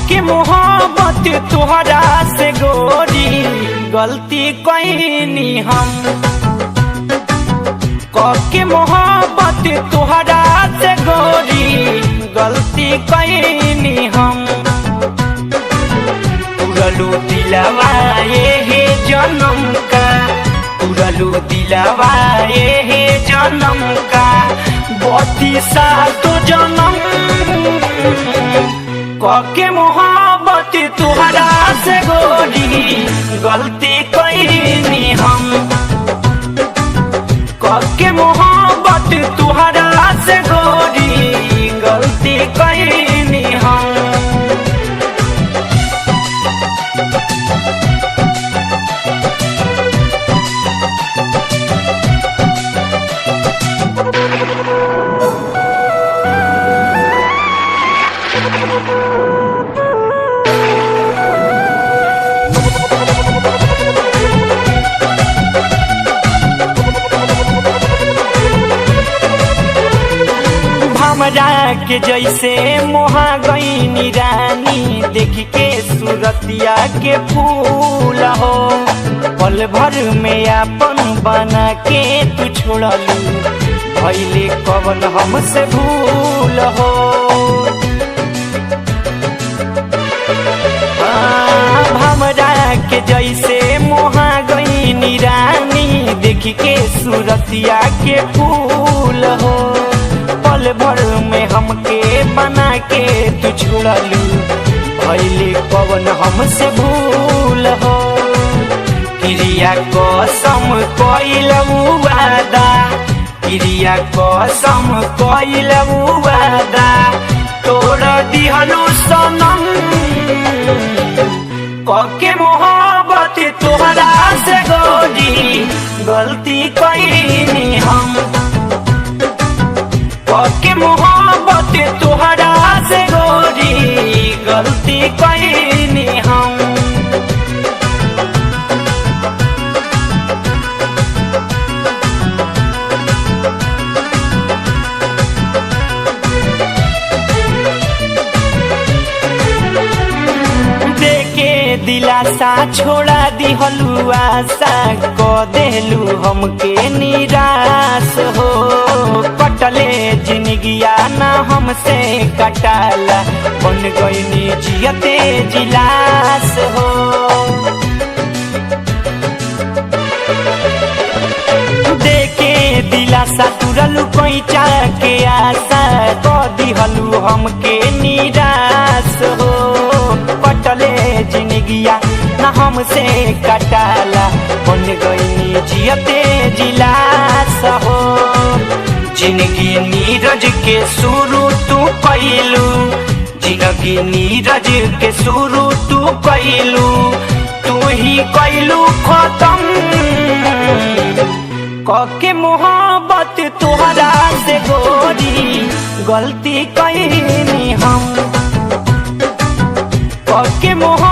कके मोहब्बत तोहरा से गोरी गलती कईनी हम। कके मोहब्बत तोहरा से गोरी गलती कईनी हम। तुरलू दिलवा ये जन्म का, तुरलू दिलवा ये जन्म का, बत्ती सातो जन्म। कके मोहब्बत तोहरा से गोरी गलती कईनी हम। कके मोहब्बत तोहरा से गोरी गलती कईनी हम। हमरा के जैसे मोहा गईनी रानी देख के सूरतिया के फूल हो, पल भर में आपन बना के तू छोड़लू भैले कवन हमसे भूल हो। हमरा के जैसे मोहा गईनी रानी देख के सूरतिया के फूल हो, पल भर में हमके बना के तू छोड़लू भैले कवन हमसे भूल हो। क्रिया कसम कइलू वादा, क्रिया कसम कइलू वादा, तोड़ दिहलू सनम। कके मोहब्बत तोहरा से गोरी गलती कईनी हम। कके मोहब्बत तोहरा से गोरी गलती कईनी हम। देके दिलासा छोड़ा दिहलू आशा क देलू हमके निराश हो, कटले जिंदगिया ना हमसे कटाला बन गईनी जियते जिलास हो। देके दिलासा तुरलू पैचा के आशा क दिहलू हमके निराश हो, कटले जिंदगिया ना हमसे कटाला बन गईनी जियते जिलास हो। जिंदगी नीरज के शुरू तू कैलू, जिंदगी नीरज के शुरू तू कैलू, तू ही कैलू खत्म। कके मोहब्बत तोहरा से गोरी गलती कईनी हम। कके मोहब्बत